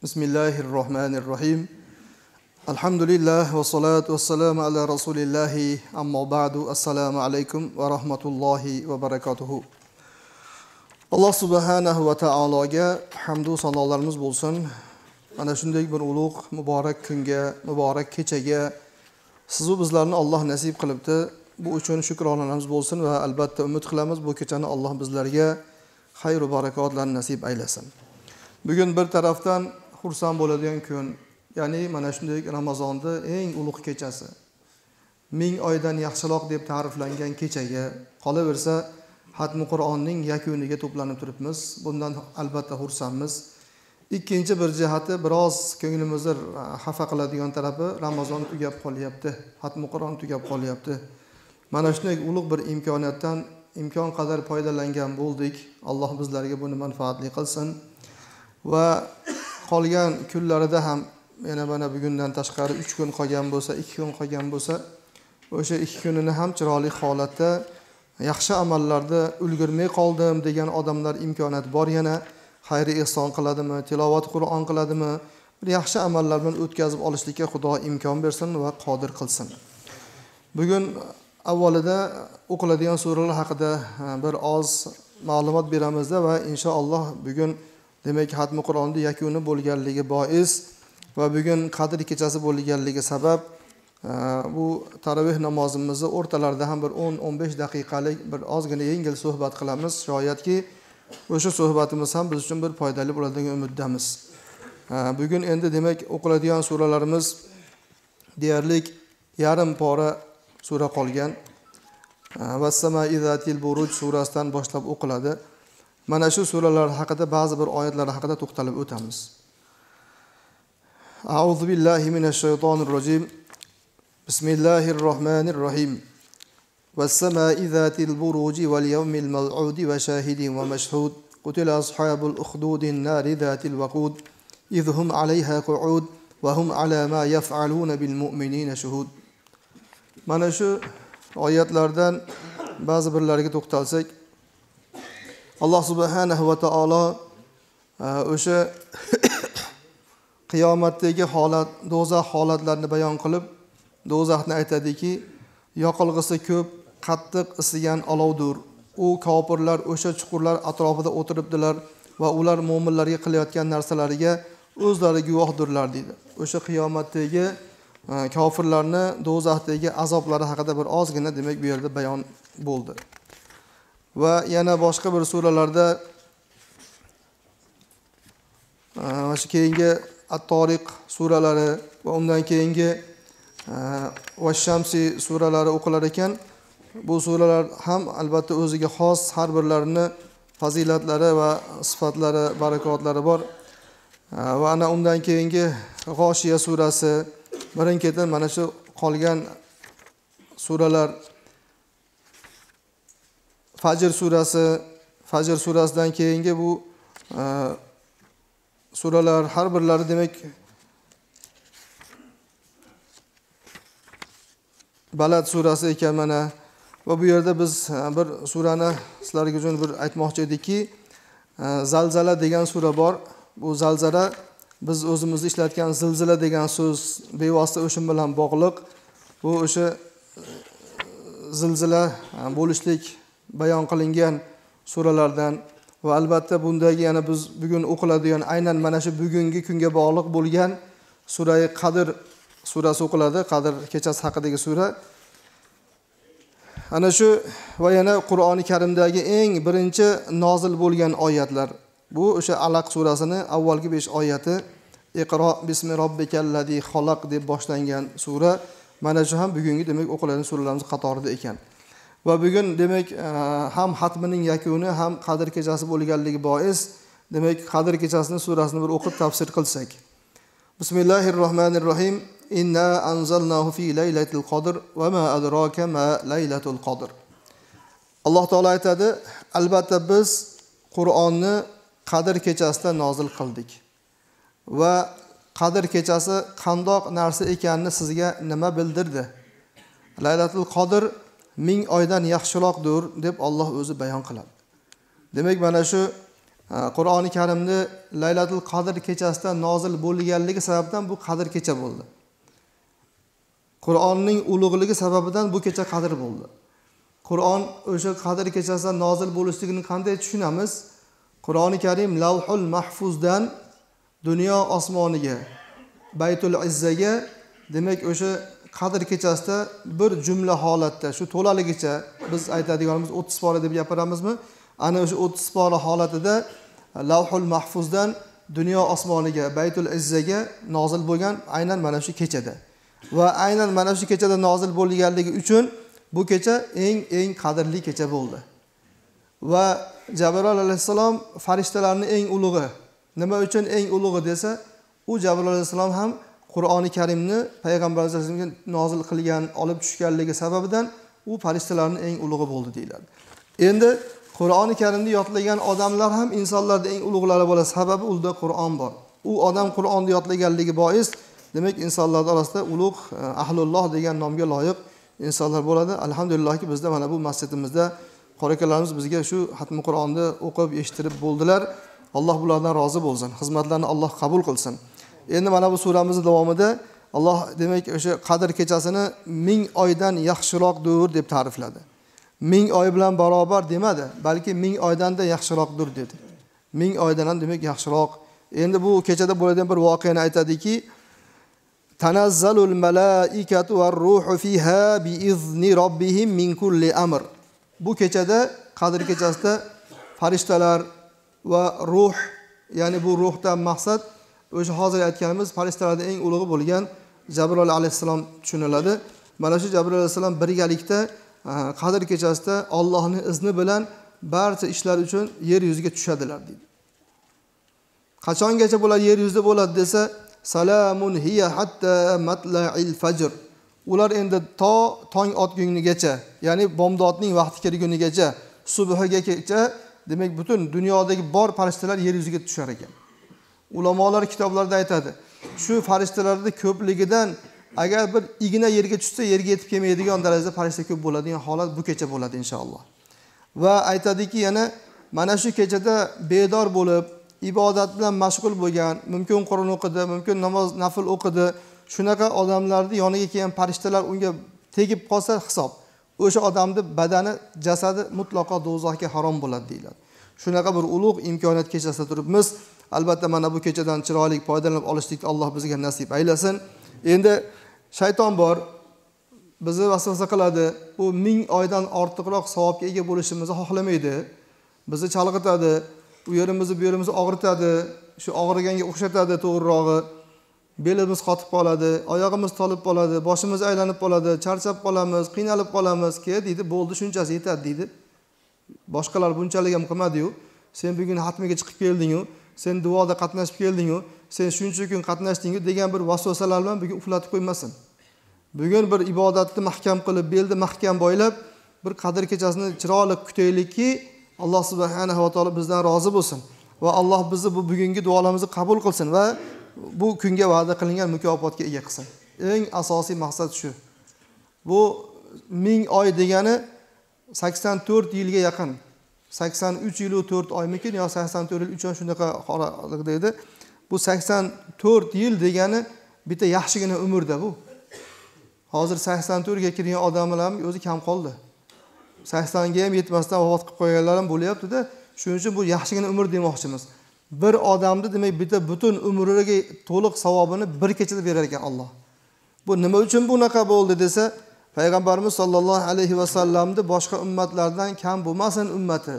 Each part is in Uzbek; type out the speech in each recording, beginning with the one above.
Bismillahir rohmanir rohim. Alhamdulillah va salatu vassalamu ala rasulillahi ammo ba'du. Assalomu alaykum va rahmatullohi va barakatuhu. Alloh subhanahu va taologa hamd va sanolarimiz bo'lsin. Mana shunday bir ulug' muborak kunga, muborak kechaga siz va bizlarni Alloh nasib qilibdi. Bu uchun shukronalarimiz bo'lsin va albatta umid qilamiz bu kechani Alloh bizlarga xayr va barakotlarni nasib aylasin. Bugun bir tarafdan xursand bo'ladigan kun, ya'ni mana shunday Ramazonda eng ulug' kechasi, 1000 oydan yaxshiroq deb ta'riflangan kechaga, qolaversa xatmi Qur'onning yakuniga to'planib turibmiz. Bundan albatta xursandmiz. Ikkinchi bir jihati, biroz ko'nglimizni xafa qiladigan tarafi, Ramazon tugab qolyapti, xatmi Qur'on tugab qolyapti. Mana shunday ulug' bir imkoniyatdan imkon qadar foydalangan bo'ldik. Alloh bizlarga buni manfaatli qilsin. Va qolgan kunlarida ham yana mana bugundan tashqari 3 kun qolgan bo'lsa, 2 kun qolgan bo'lsa, o'sha 2 kunini ham chiroyli holatda yaxshi amallarda ulgurmay qoldim degan odamlar imkoniyat bor, yana xayr ihson qiladimi, tilovat Qur'on qiladimi, bir yaxshi amallar bilan o'tkazib olishlikka Xudo imkon bersin va qodir qilsin. Bugun avvalida o'qiladigan suralar haqida bir oz ma'lumot beramizda va inshaalloh bugun demak xatmi Qur'onning yakuni bo'lganligi bois va bugun Qadr kechasi bo'lganligi sabab bu taroveh namozimizni o'rtalarida ham bir 10-15 daqiqalik bir ozgina yengil suhbat qilamiz. Shoyatki o'sha suhbatimiz ham biz uchun bir foydali bo'ladi degan umiddamiz. Bugun endi demak o'qiladigan suralarimiz deyarli yarim pora sura qolgan. Vas-samai zatil buruj surasidan boshlab o'qiladi. Mana shu suralar haqida ba'zi bir oyatlar haqida to'xtalib o'tamiz. A'udhu billahi minash shaytonir rojim. Bismillahir rohmanir rohim. Was-samai zatil buruj wal yawmil maw'ud wa shahidin wa mashhud. Qutila ashabul ukhdudin nari zatil waqud. Idh hum 'alayha qu'ud wa hum 'ala ma yaf'aluna bil mu'minina shuhud. Mana shu oyatlardan ba'zi birlariga to'xtalsak, Alloh subhanahu va taolo o'sha qiyomatdagi holat, do'zax holatlarini bayon qilib, do'zaxni aytadiki, yoqilg'isi ko'p, qattiq isigan olovdir. U kofirlar o'sha chuqurlar atrofida o'tiribdilar va ular mo'minlarga qilayotgan narsalariga o'zlari guvohdirlar deydi. O'sha qiyomatdagi kofirlarni do'zaxdagi azoblari haqida bir ozgina demak bu yerda bayon bo'ldi. Va yana boshqa bir suralarda mana shu keyingi At-Toriq suralari va undan keyingi Vash-Shamsi suralari o'qilar ekan. Bu suralar ham albatta o'ziga xos har birlarini fazilatlari va sifatlari, barakotlari bor. Va ana undan keyingi G'oshiya surasi, birin-ketin mana shu qolgan suralar, Fajr surasi, Fajr surasidan keyingi bu suralar har birlari demak Balad surasi ekan mana. Va bu yerda biz bir surani sizlarga uchun bir aytmoqchi edikki, Zalzala degan sura bor. Bu zalzala biz o'zimiz ishlatgan zilzila degan so'z bevosita o'sha bilan bog'liq. Bu o'sha zilzila bo'lishlik bayon qilingan suralardan va albatta bundagi yana biz bugun o'qiladigan aynan mana shu bugungi kunga bog'liq bo'lgan surai Qadr surasi o'qiladi. Qadr kechasi haqidagi sura. Ana shu va yana Qur'oni Karimdagi eng birinchi nozil bo'lgan oyatlar. Bu o'sha Alaq surasini avvalgi 5 oyati, Iqro bismi robbikallazi xalaq deb boshlangan sura. Mana shu ham bugungi demak o'qiladigan suralarimiz qatorida ekan. Va bugun demak ham xatmining yakuni ham Qadr kechasi bo'lganligi bois demak Qadr kechasini surasini bir o'qib tafsir qilsak. Bismillahirrohmanirrohim. Inna anzalnahu fi laylatil qadr va ma adraka ma laylatul qadr. Alloh taolo aytadi, albatta biz Qur'onni Qadr kechasida nozil qildik. Va Qadr kechasi qandoq narsa ekanini sizga nima bildirdi? Laylatul Qadr 1000 oydan yaxshiroqdir deb Alloh o'zi bayon qiladi. Demak, mana shu Qur'oni Karimni Laylatul Qadr kechasida nozil bo'lganligi sababdan bu qadr kecha bo'ldi. Qur'onning ulug'ligi sababidan bu kecha qadr bo'ldi. Qur'on o'sha qadr kechasida nozil bo'lishligini qanday tushunamiz? Qur'oni Karim Lavhul Mahfuzdan dunyo osmoniga, Baytul Izzaga, demak o'sha qadr kechasida bir jumla holatda shu to'laligicha biz aytadiganimiz 30 pora deb gapiramizmi? Ana o'sha 30 pora holatida Lavhul Mahfuzdan dunyo osmoniga, Baytul Izzaga nozil bo'lgan aynan mana shu kechada. Va aynan mana shu kechada nozil bo'lganligi uchun bu kecha eng qadrli kecha bo'ldi. Va Jabroil alayhissalom farishtalarning eng ulug'i. Nima uchun eng ulug'i desa, u Jabroil alayhissalom ham Qur'oni Karimni payg'ambarimiz alayhissalomga nozil qilgan, olib tushganligi sababidan u farishtalarning eng ulug'i bo'ldi deyiladi. Endi Qur'oni Karimni yodlagan odamlar ham insonlarning eng ulug'lari bo'ladi. Sababi unda Qur'on bor. U odam Qur'onni yodlaganligi bois, demak insonlar orasida ulug' ahlulloh degan nomga loyiq insonlar bo'ladi. Alhamdulillahki bizda mana bu masjidimizda qori akalarimiz bizga shu xatmi Qur'onni o'qib eshittirib bo'ldilar. Alloh bulardan rozi bo'lsin. Xizmatlarini Alloh qabul qilsin. Endi mana bu suramizning davomida Alloh demak o'sha qadr kechasini 1000 oydan yaxshiroqdir deb ta'rifladi. 1000 oy bilan barobar demadi, balki 1000 oydan da yaxshiroqdir dedi. 1000 oydan ham demak yaxshiroq. Endi bu kechada bo'ladigan bir voqeani aytadiki, tanazzalul malaikatu var-ruhu fiha biizni robbihim min kulli amr. Bu kechada, qadr kechasida farishtalar va ruh, ya'ni bu ruhdan maqsad o'sha hozir aytganimiz farishtalarning eng ulug'i bo'lgan Jabroil alayhissalom tushuniladi. Mana shu Jabroil alayhissalom birgalikda qadr kechasida Allohning izni bilan barcha ishlar uchun yer yuziga tushadilar deydi. Qachongacha bular yer yuzida bo'ladi desa, salamun hiya hatta matla'il fajr. Ular endi to tong otgunigacha, ya'ni bomdodning vaqti kirgunigacha, subhigacha, demak butun dunyodagi bor farishtalar yer yuziga tushar ekan. Ulamolar kitoblarda aytadi, shu farishtalarning ko'pligidan agar bir igna yerga tushsa, yerga yetib kelmaydigan darajada farishta ko'p bo'ladigan holat bu kecha bo'ladi inshaalloh. Va aytadiki yana mana shu kechada bedor bo'lib, ibodat bilan mashg'ul bo'lgan, mumkin Qur'on o'qidi, mumkin namoz nafl o'qidi, shunaqa odamlarni yoniga kelgan farishtalar unga tegib qolsa hisob, o'sha odamning badani, jasadi mutlaqo do'zaxga harom bo'ladi deyiladi. Shunaqa bir ulug' imkoniyat kechasida turibmiz. Albatta mana bu kechadan chiroyli foydalanib olishlikni Alloh bizga nasib aylasin. Endi shayton bor, bizni vasvasa qiladi. U 1000 oydan ortiqroq savobga ega bo'lishimizni xohlamaydi. Bizni chalg'itadi, u yerimizni, bu yerimizni og'ritadi, shu og'riganga o'xshatadi to'g'rirog'i. Belimiz qotib qoladi, oyog'imiz tolib qoladi, boshimiz aylanib qoladi, charchab qolamiz, qiynalib qolamiz. Ke deydi, bo'ldi, shunchasi yetadi deydi. Boshqalar bunchalik ham qilmadi-yu. Sen bugun xatmiga chiqib kelding-u, sen duoda qatnashib kelding-u, sen shuncha kun qatnashding-u degan bir vasvasalar bilan bugun uxlatib qo'ymasin. Bugun bir ibodatni mahkam qilib, belni mahkam boylab, bir qadr kechasini chiroyli kutaylikki, Alloh subhanahu va taolo bizdan rozi bo'lsin va Alloh bizni bu bugungi duolarimizni qabul qilsin va bu kunga va'da qilingan mukofotga ega qilsin. Eng asosiy maqsad shu. Bu 1000 oy degani 84 yilga yaqin. 83 yil 4 oymikin yo 84 yil 3 oy shunaqa holatda edi. Bu 84 yil degani bitta yaxshigina umrda bu. Hozir 84 ga kirgan odamlar ham o'zi kam qoldi. 80 ga ham yetmasdan vafot qilib qo'yganlar ham bo'lyapti-da. Shuning uchun bu yaxshigina umr demoqchimiz. Bir odamni demak bitta butun umriga to'liq savobini bir kechada berar ekan Alloh. Bu nima uchun bunaqa bo'ldi desa, Payg'ambarimiz sollallohu alayhi vasallamni boshqa ummatlardan kam bo'lmasin ummati.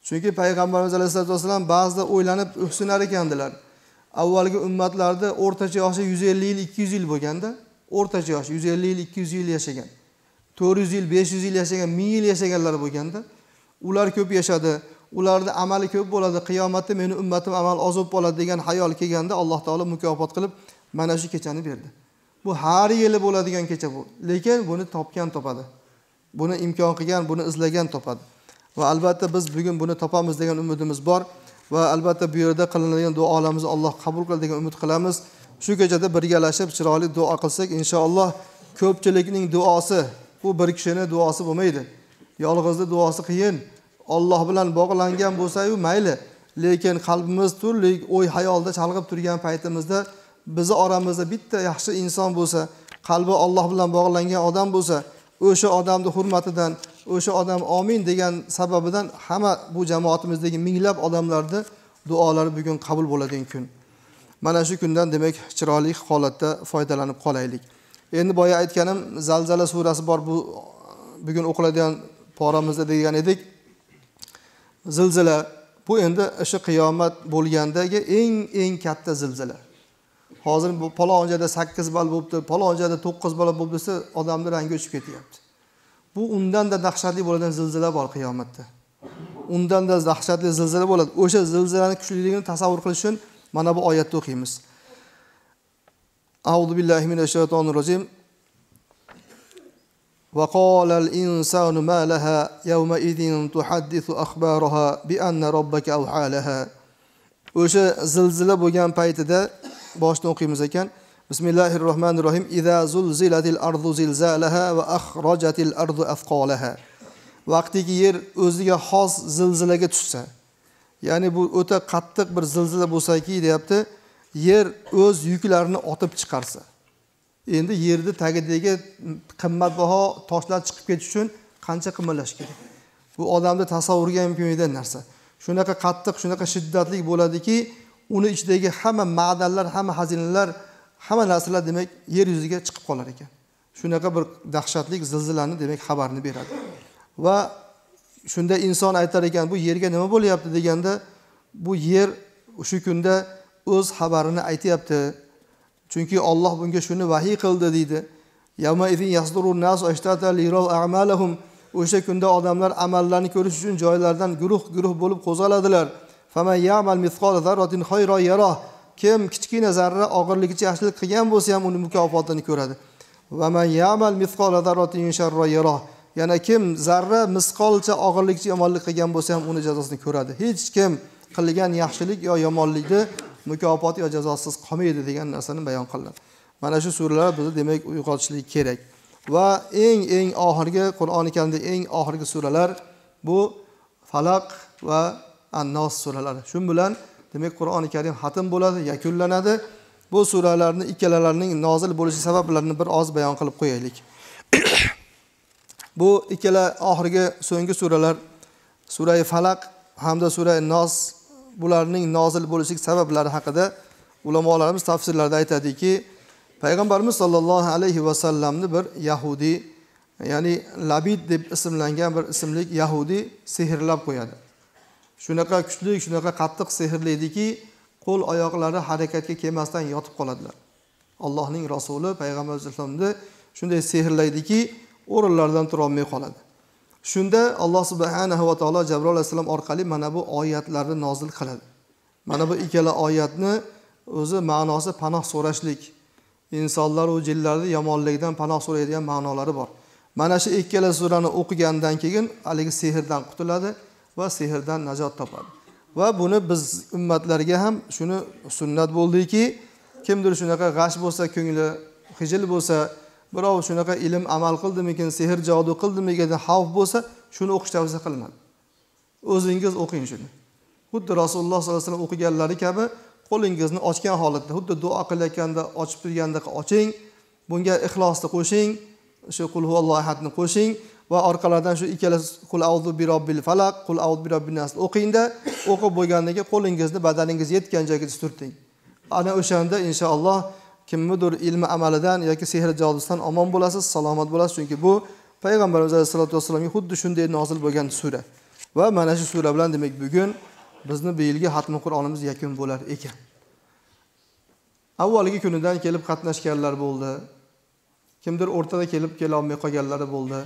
Chunki Payg'ambarimiz alayhisolatu vasallam ba'zida o'ylanib o'ksinar ekandilar. Avvalgi ummatlarda o'rtacha yoshi 150 yil, 200 yil bo'lganda, o'rtacha yoshi 150 yil, 200 yil yashagan. 400 yil, 500 yil yashagan, 1000 yil yashaganlar bo'lganda, ular ko'p yashadi. Ularda amali ko'p bo'ladi, qiyomatda meni ummatim amal oz bo'lib qoladi degan hayol kelganda Alloh taolo mukofot qilib mana shu kechani berdi. Bu har yili bo'ladigan kecha bu. Lekin buni topgan topadi. Buni imkon qilgan, buni izlagan topadi. Va albatta biz bugun buni topamiz degan umidimiz bor va albatta bu yerda qilinadigan duolarimizni Alloh qabul qiladi degan umid qilamiz. Shu kechada birgalashib chiroyli duo qilsak, inshaalloh ko'pchilikning duosi, bu bir kishining duosi bo'lmaydi. Yolg'izning duosi qiyin. Alloh bilan bog'langan bo'lsa-yu mayli, Lekin qalbimiz turli o'y hayolda chalg'ib turgan paytimizda bizi oramizda bitta yaxshi inson bo'lsa, qalbi Alloh bilan bog'langan odam bo'lsa, o'sha odamning hurmatidan, o'sha odam amin degan sababidan hamma bu jamoatimizdagi minglab odamlarning duolari bugun qabul bo'ladigan kun. Mana shu kundan demak chiroyli holatda foydalanib qolaylik. Endi boya aytganim Zalzala surasi bor, bu bugun o'qiladigan poramizda degan edik. Zilzila bu endi o'sha qiyomat bo'lgandagi eng katta zilzila. Hozir bu palon joyda 8 ball bo'libdi, palon joyda 9 ball bo'libdi desa, odamning rangi o'chib ketyapti. Bu undan da dahshatli bo'ladigan zilzila bor qiyomatda. Undan da dahshatli zilzila bo'ladi. O'sha zilzilaning kuchliligini tasavvur qilish uchun mana bu oyatni o'qiymiz. A'udhu billahi minash-shaytonir rojim. Va qolal insanu ma laha yawma idin tuhaddithu akhbaraha bi anna robbaka awha laha. O'sha zilzila bo'lgan paytida boshdan o'qiymiz ekan. Bismillahirrohmanirrohim. Iza zulzilatil ardu zilzalaha va akhrajatil ardu athqalaha. Vaqtiki yer o'ziga xos zilzilaga tushsa, ya'ni bu o'ta qattiq bir zilzila bo'lsaki deyapti, yer o'z yuklarini otib chiqarsa. Endi yerni tagidagi qimmatbaho toshlar chiqib ketish uchun qancha qimirlash kerak? Bu odamni tasavvuriga ham kelmaydigan narsa. Shunaqa qattiq, shunaqa shiddatli bo'ladiki, uni ichidagi hamma ma'danlar, hamma xazinalar, hamma narsalar demak yer yuziga chiqib qolar ekan. Shunaqa bir dahshatli zilzilani demak xabarini beradi. Va shunda inson aytar ekan, bu yerga nima bo'lyapti deganda, bu yer shu kunda o'z xabarini aytyapti. Chunki Alloh bunga shuni vahiy qildi deydi. Yawma izin yasdurun nasu ashtata liyraw a'malahum. O'sha kunda odamlar amallarini ko'rish uchun joylaridan guruh-guruh bo'lib qo'zg'aladilar. Faman ya'mal mithqala zarratin khayran yarah. Kim kichkina zarra og'irligicha yaxshilik qilgan bo'lsa ham uni mukofotini ko'radi. Va man ya'mal mithqala zarratin sharran yarah. Yana kim zarra misqolcha og'irlikcha yomonlik qilgan bo'lsa ham uni jazosini ko'radi. Hech kim qilgan yaxshilik yo yomonlikni mukofoti yo jazosiz qolmaydi degan narsani bayon qilinadi. Mana shu suralar bizni demak uyg'otishlik kerak. Va eng oxirgi Qur'oni Karimda eng oxirgi suralar bu Falaq va An-Nos suralari. Shu bilan demak Qur'oni Karim xatm bo'ladi, yakunlanadi. Bu suralarning ikkalalarining nozil bo'lishi sabablarini bir oz bayon qilib qo'yaylik. Bu ikkala oxirgi so'nggi suralar Surai Falaq hamda Surai Nos, bularning nozil bo'lishi sabablari haqida ulamolarimiz tafsirlarda aytadiki, Payg'ambarimiz sollallohu alayhi va sallamni bir yahudi, ya'ni Labid deb ismlangan bir ismlik yahudi sehrlab qo'yadi. Shunaqa kuchli, shunaqa qattiq sehrlaydiki, qo'l oyoqlari harakatga kelmasdan yotib qoladilar. Allohning rasuli payg'ambarimiz alayhissalomni shunday sehrlaydiki, o'rinlaridan tura olmay qoladi. Shunda Alloh subhanahu va taolo Jabroil alayhissalom orqali mana bu oyatlarni nozil qiladi. Mana bu ikkala oyatni o'zi ma'nosi panoh so'rashlik, insonlar va jinlarni yomonlikdan panoh so'raydigan ma'nolari bor. Mana shu ikkala surani o'qigandan keyin haligi sehrdan qutuladi va sehrdan najot topadi. Va buni biz ummatlarga ham shuni sunnat bo'ldiki, kimdir shunaqa g'ash bo'lsa, ko'ngli xijil bo'lsa, birov shunaqa ilm amal qildimikin, sehr jodu qildimikin degan xavf bo'lsa, shuni o'qish tavsiya qilinadi. O'zingiz o'qing shuni. Xuddi Rasululloh sollallohu alayhi vasallam o'qiganlari kabi qo'lingizni ochgan holatda, xuddi duo qilayotganda ochib turganda oching, bunga ixlosni qo'shing, shu qul huvallohu ahadni qo'shing va orqalaridan shu ikkala qul a'udhu bi robbil falaq, qul a'udhu bi robbin nas o'qingda, o'qib bo'lgandan keyin qo'lingizni badaningiz yetgan joyga surting. Ana o'shanda inshaalloh kimnidir ilmi amalidan yoki sehr jodusidan omon bo'lasiz, salomat bo'lasiz. Chunki bu Payg'ambarimiz alayhisolatu vassalomga xuddi shunday nozil bo'lgan sura. Va mana shu sura bilan demak bugun bizni bu yilgi xatmi Qur'onimiz yakun bo'lar ekan. Avvalgi kunidan kelib qatnashganlar bo'ldi. Kimdir o'rtada kelib kela olmay qolganlari bo'ldi.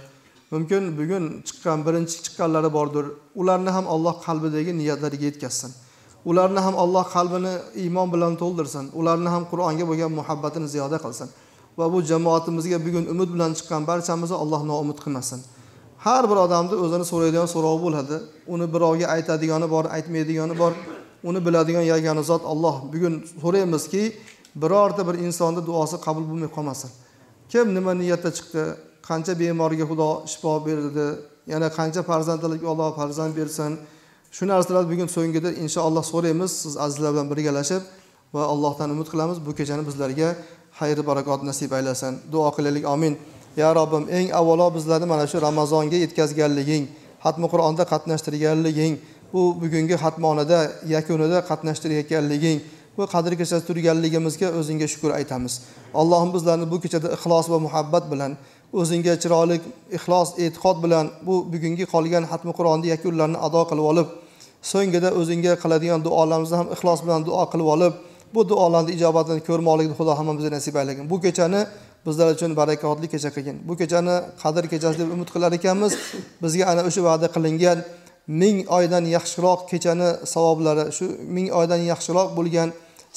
Mumkin bugun chiqqan birinchi chiqqanlari bordir. Ularni ham Alloh qalbidagi niyatlariga yetkazsin. Ularni ham Alloh qalbini iymon bilan to'ldirsin. Ularni ham Qur'onga bo'lgan muhabbatini ziyoda qilsin. Va bu jamoatimizga bugun umid bilan chiqqan barchamizni Alloh noumid qilmasin. Har bir odamning o'zini so'raydigan so'rovi bo'ladi. Uni birovga aytadigani bor, aytmaydigani bor. Uni biladigan yagona zot Alloh. Bugun so'raymizki, birorta bir insonning duosi qabul bo'lmay qolmasin. Kim nima niyatda chiqdi, qancha bemorga Xudo shifo berdi, yana qancha farzandlarga Alloh farzand bersin. Shu narsalarni bugun so'ngida inshaalloh so'raymiz siz azizlar bilan birgalashib va Allohdan umid qilamiz bu kechani bizlarga xayr barakot nasib aylasin. Duo qilaylik, amin. Ya Robbim, eng avvalo bizlarni mana shu Ramazonga yetkazganliging, xatmi Qur'onda qatnashtirganliging, bu bugungi xatmonada yakunida qatnashtirayotganliging, bu qadr kechasi turganligimizga o'zingga shukr aytamiz. Allohim bizlarni bu kechada ixlos va muhabbat bilan, o'zingga chiroyli ixlos, e'tiqod bilan bu bugungi qolgan xatmi Qur'onni yakunlarini ado qilib olib, so'ngida o'zingga qiladigan duolarimizni ham ixlos bilan duo qilib olib, bu duolarning ijobatini ko'rmoqlikni Xudo hammamizga nasib aylagan. Bu kechani bizlar uchun barakotli kecha qilgin. Bu kechani qadr kechasi deb umid qilar ekanmiz. Bizga ana o'sha va'da qilingan 1000 oydan yaxshiroq kechani savoblari, shu 1000 oydan yaxshiroq bo'lgan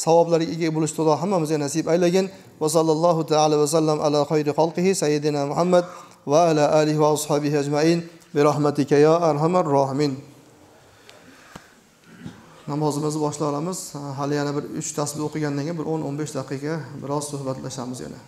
savoblarga ega bo'lish Xudo hammamizga nasib aylagin. Va sallallohu taala va sallam ala xayri xalqihi sayyidina Muhammad va ala alihi va ashabihi ajmain bi rahmatika ya arhamar rohimin. Namozimizni boshlay olamiz. Hali yana bir 3 tasbih o'qigandan keyin bir 10-15 daqiqa biroz suhbatlashamiz yana.